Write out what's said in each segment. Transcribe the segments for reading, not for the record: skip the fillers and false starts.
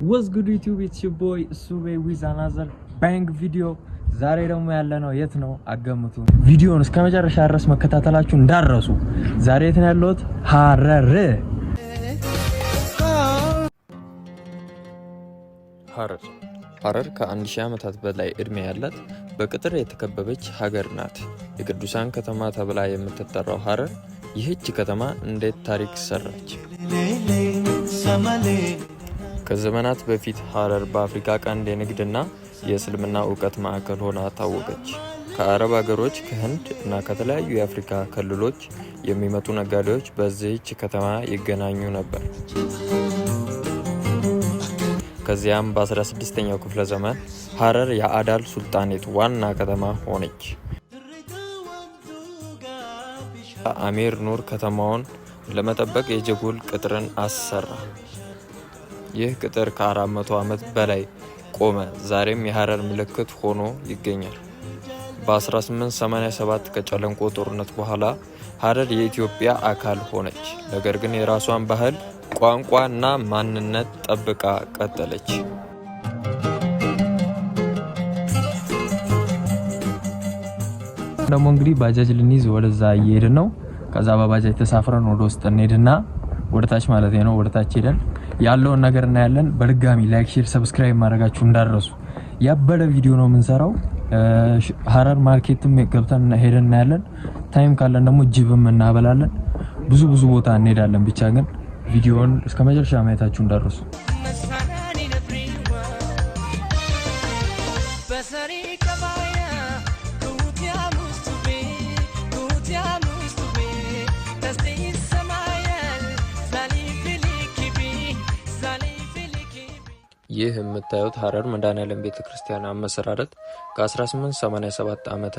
What's good, YouTube? It's your boy Sube with another bang video። ዛሬ ደግሞ ያለነው የት ነው? አገምቱ። ቪዲዮውን እስከ መጨረሻ ድረስ መከታተላችሁ እንዳትረሱ። ዛሬ የት ነው ያለሁት? ሀረር። ሀረር። ሀረር ከ1000 ዓመታት በላይ ዕድሜ ያላት በቅጥር የተከበበች ሀገር ናት። የቅዱሳን ከተማ ተብላ የምትጠራው ሀረር፣ ይህች ከተማ እንዴት ታሪክ ሰራች? ከዘመናት በፊት ሀረር በአፍሪካ ቀንድ የንግድና የእስልምና እውቀት ማዕከል ሆና ታወቀች። ከአረብ ሀገሮች፣ ከህንድ እና ከተለያዩ የአፍሪካ ክልሎች የሚመጡ ነጋዴዎች በዚህች ከተማ ይገናኙ ነበር። ከዚያም በ16ኛው ክፍለ ዘመን ሀረር የአዳል ሱልጣኔት ዋና ከተማ ሆነች። አሚር ኑር ከተማውን ለመጠበቅ የጀጎል ቅጥርን አሰራ። ይህ ቅጥር ከ400 ዓመት በላይ ቆመ። ዛሬም የሀረር ምልክት ሆኖ ይገኛል። በ1887 ከጨለንቆ ጦርነት በኋላ ሀረር የኢትዮጵያ አካል ሆነች። ነገር ግን የራሷን ባህል፣ ቋንቋ እና ማንነት ጠብቃ ቀጠለች። ደግሞ እንግዲህ ባጃጅ ልንይዝ ወደዛ እየሄድን ነው። ከዛ በባጃጅ ተሳፍረን ወደ ውስጥ እንሄድና ወደ ታች ማለት ነው፣ ወደ ታች ሄደን ያለውን ነገር እናያለን። በድጋሚ like፣ share፣ subscribe ማድረጋችሁ እንዳትረሱ። ያበደ ቪዲዮ ነው የምንሰራው። ሀረር market ም ገብተን ሄደን እናያለን። Time ካለን ደግሞ ጅብም እናበላለን። ብዙ ብዙ ቦታ እንሄዳለን። ብቻ ግን ቪዲዮውን እስከ መጨረሻ ማየታችሁ እንዳትረሱ። ይህ የምታዩት ሀረር መድኃኔዓለም ቤተ ክርስቲያን አመሰራረት ከ1887 ዓ ም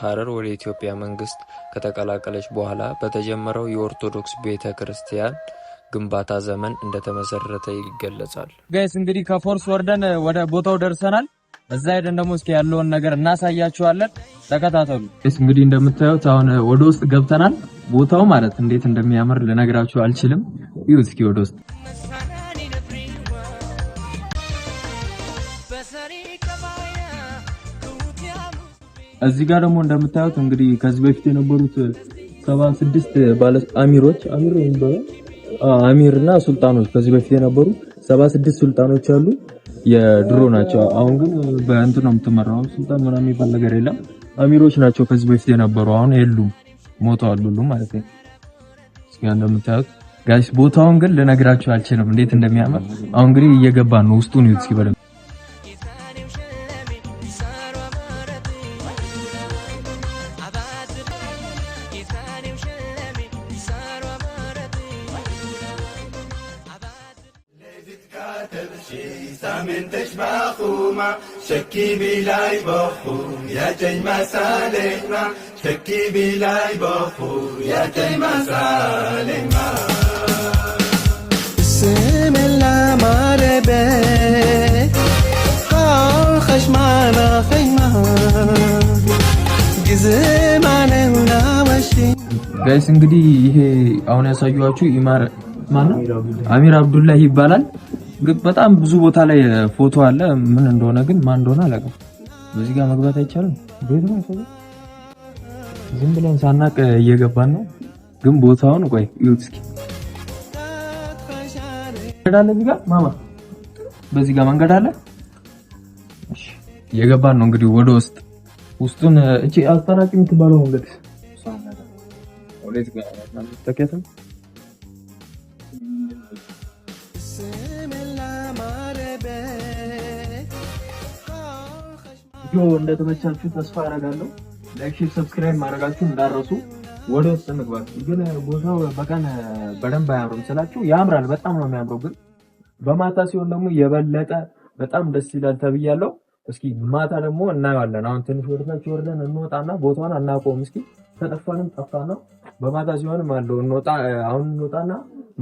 ሀረር ወደ ኢትዮጵያ መንግስት ከተቀላቀለች በኋላ በተጀመረው የኦርቶዶክስ ቤተ ክርስቲያን ግንባታ ዘመን እንደተመሰረተ ይገለጻል። Guys፣ እንግዲህ ከፎርስ ወርደን ወደ ቦታው ደርሰናል። እዛ ሄደን ደግሞ እስኪ ያለውን ነገር እናሳያችኋለን። ተከታተሉ። Guys፣ እንግዲህ እንደምታዩት አሁን ወደ ውስጥ ገብተናል። ቦታው ማለት እንዴት እንደሚያምር ልነግራችሁ አልችልም። ይኸው እስኪ ወደ ውስጥ። እዚህ ጋር ደግሞ እንደምታዩት እንግዲህ ከዚህ በፊት የነበሩት 76 ባለ አሚሮች፣ አሚር ነው የሚባለው፣ አሚር እና ሱልጣኖች፣ ከዚህ በፊት የነበሩ 76 ሱልጣኖች አሉ። የድሮ ናቸው። አሁን ግን በእንትን ነው የምትመራው። አሁን ሱልጣን ምናምን የሚባል ነገር የለም። አሚሮች ናቸው ከዚህ በፊት የነበሩ፣ አሁን የሉም፣ ሞተዋል ሁሉም ማለት ነው። እስኪ እንደምታዩት guys፣ ቦታውን ግን ልነግራችሁ አልችልም እንዴት እንደሚያምር። አሁን እንግዲህ እየገባን ነው። ውስጡን ይዩት እስኪ በደንብ። شكي بلاي بخو يا تيما سالما، شكي بلاي بخو يا تيما سالما. بسم الله ما ربي قال خشمانا خيمة جزمانه وشي. Guys፣ እንግዲህ ይሄ አሁን ያሳየኋችሁ ኢማር ማነው፣ አሚር አብዱላህ ይባላል። በጣም ብዙ ቦታ ላይ ፎቶ አለ። ምን እንደሆነ ግን፣ ማን እንደሆነ አላውቅም። በዚህ ጋር መግባት አይቻልም። ቤት ነው፣ ዝም ብለን ሳናቅ እየገባን ነው። ግን ቦታውን ቆይ እዩት እስኪ። መንገድ አለ እዚህ ጋር ማማ፣ በዚህ ጋር መንገድ አለ። እሺ፣ እየገባን ነው እንግዲህ ወደ ውስጥ። ውስጡን እቺ አስታራቂ የምትባለው መንገድ ወዴት ጋር ነው? ቪዲዮ እንደተመቻችሁ ተስፋ አደርጋለሁ። Like፣ share፣ subscribe ማድረጋችሁ እንዳትረሱ። ወደ ውስጥ እንግባት። ግን ቦታው በቀን በደንብ አያምርም ስላችሁ ያምራል፣ በጣም ነው የሚያምረው። ግን በማታ ሲሆን ደግሞ የበለጠ በጣም ደስ ይላል ተብያለሁ። እስኪ ማታ ደግሞ እናየዋለን። አሁን ትንሽ ወደታች ወርደን እንወጣና ቦታውን አናውቀውም። እስኪ ከጠፋንም ጠፋን ነው። በማታ ሲሆንም አለው እንወጣ። አሁን እንወጣና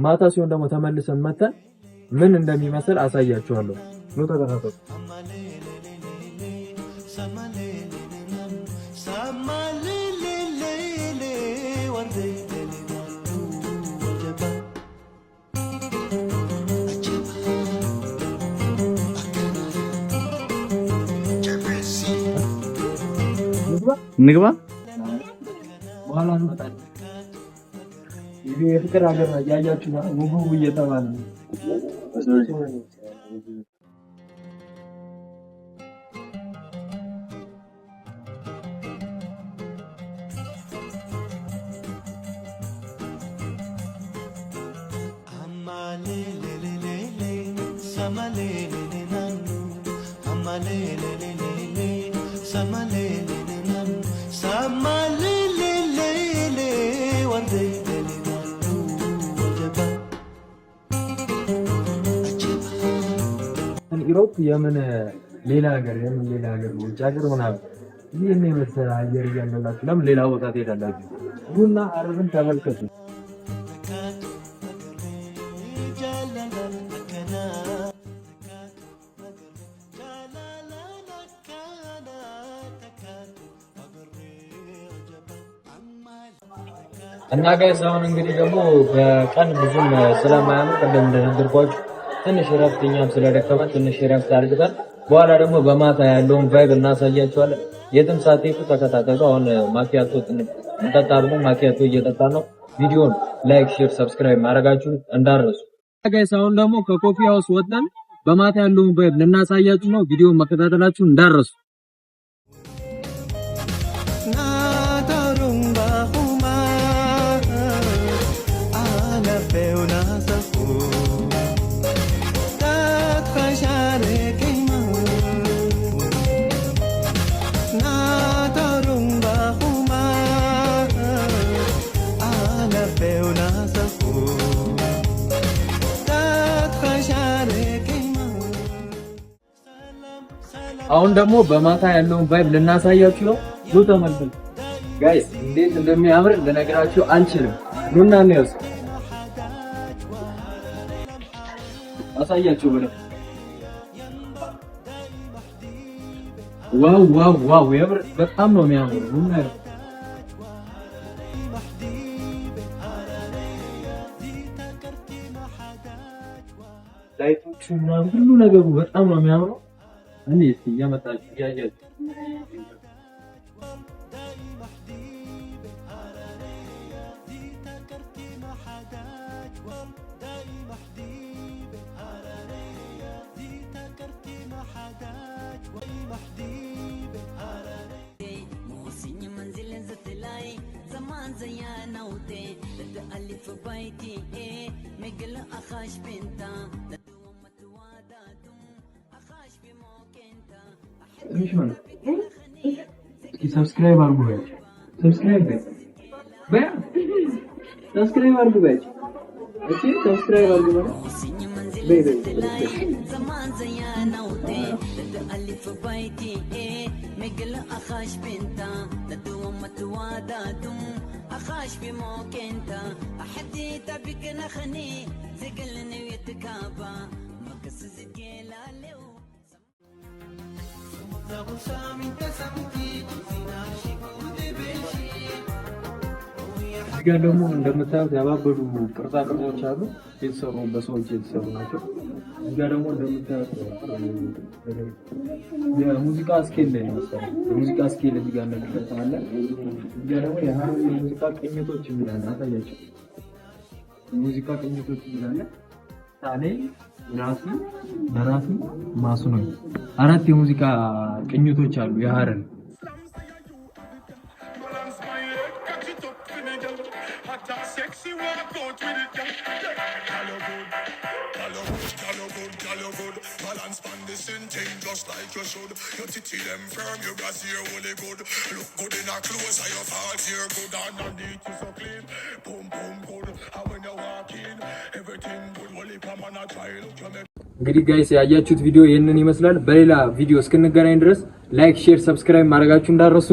ማታ ሲሆን ደግሞ ተመልሰን መተን ምን እንደሚመስል አሳያችኋለሁ። ኑ ተከታተሉ። እንግባ። በኋላ እንመጣለን። ይሄ የፍቅር ሀገር ነው። እያያችሁ ነው። ምግቡ እየተባለ ነው። Europe የምን ሌላ ሀገር የምን ሌላ ሀገር ውጭ ሀገር ምናምን ይህን የመሰለ አየር እያለላችሁ ለምን ሌላ ቦታ ትሄዳላችሁ? ቡና ሀረርን ተመልከቱ። እና guys አሁን እንግዲህ ደግሞ በቀን ብዙም ስለማያምር ቅድም እንደነገርኳችሁ ትንሽ እረፍት እኛም ስለደከመን ትንሽ እረፍት አድርገን በኋላ ደግሞ በማታ ያለውን vibe እናሳያችኋለን። የትም ሳትሄዱ ተከታተሉ። አሁን ማኪያቶ እንጠጣ ብለን ማኪያቶ እየጠጣን ነው። ቪዲዮን like፣ share፣ subscribe ማድረጋችሁን እንዳትረሱ guys። አሁን ደግሞ ከ coffee house ወጥተን በማታ ያለውን vibe ልናሳያችሁ ነው። ቪዲዮን መከታተላችሁን እንዳትረሱ። አሁን ደግሞ በማታ ያለውን vibe ልናሳያችሁ ነው። ኑ ተመልከቱ guys፣ እንዴት እንደሚያምር ልነግራችሁ አልችልም። ኑና እንየው፣ አሳያችሁ ብለው wow wow wow! የምር በጣም ነው የሚያምር። ኑና light ኦቹ ምናምን ሁሉ ነገሩ በጣም ነው የሚያምረው። እኔ እስኪ እያመጣችሁ እያያችሁ ትንሽ ማለት እስኪ subscribe አድርጉ በያቸው። Subscribe በያ subscribe አድርጉ በያቸው። እሺ subscribe አድርጉ ማለት በይ በይ። እዚህ ጋር ደግሞ እንደምታዩት ያባበዱ ቅርጻ ቅርጾች አሉ። የተሰሩ በሰዎች የተሰሩ ናቸው። እዚህ ጋር ደግሞ እንደምታዩት የሙዚቃ scale ላይ መሰለኝ የሙዚቃ scale እዚህ ጋር እንደምታዩት አለ። እዚህ ጋር ደግሞ የሀረሪ የሙዚቃ ቅኝቶች የሚላለ አሳያቸው። የሙዚቃ ቅኝቶች የሚላለ ሳሌ ራሱ በራሱ ማሱ ነው። አራት የሙዚቃ ቅኝቶች አሉ የሀረር። እንግዲህ guys ያያችሁት ቪዲዮ ይህንን ይመስላል። በሌላ ቪዲዮ እስክንገናኝ ድረስ like፣ share፣ subscribe ማድረጋችሁ እንዳትረሱ።